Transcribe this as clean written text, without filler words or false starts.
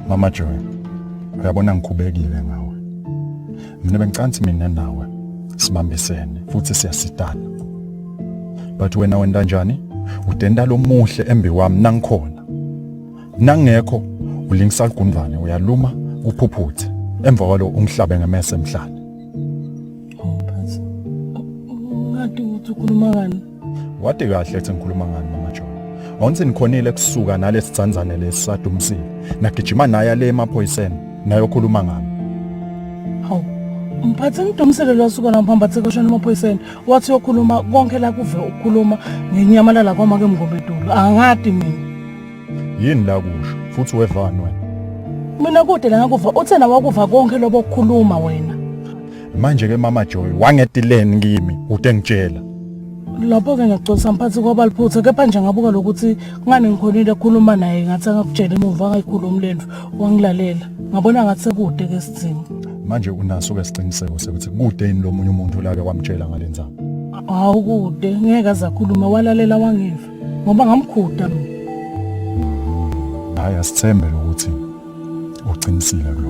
Mama Joy, uyabona ngikhubekile ngawe. Mina bengicansi mina nawe sibambisene futhi siyasitana. But wena wenda njani? Udenda lomuhle embi wami nangikhona. Nangekho ulingisa ligundvane uyaluma uphuphuthe. Emva kwalo ungihlabe ngemese emhlane. Oh, Mphathi. Ngadi ukuthi ukhuluma ngani? Wati kahle ethi ngikhuluma ngani Mama Joy. Awunthi nikhonile kusuka nalesidzandzane lesi sadumsile. Nagijima naye le emaphoyiseni nayokhuluma ngami. Hawu. Mphathi ngidumsele lwasuka lapha koshona emaphoyiseni. Wathi uyokhuluma konke la kuve ukukhuluma ngenyamalala kwamake Mngomedulu. Angadi mina. Yini la kusho futhi wevani wena? Mina kude la ngakuva uthe nawe wakuva konke lobo kukhuluma wena. Manje ke Mama Joy wangetileni kimi ude ngitshela. Lapho ke ngiyaxolisa mphathi kwaba liphutha kepha nje ngabuka lokuthi ngani ngikhonile ukukhuluma naye ngathi angakutshela emuva angayikhulumi lento wangilalela. Ngabona ngathi sekude ke sidingo. Manje unaso ke siqiniseko sekuthi kude yini lomunye umuntu lake wamtshela ngalendzaba? Hawu kude ngeke azakhuluma walalela wangiva ngoba ngamkhuda mina. Hayi asithembe lokuthi uqinisile kuloko.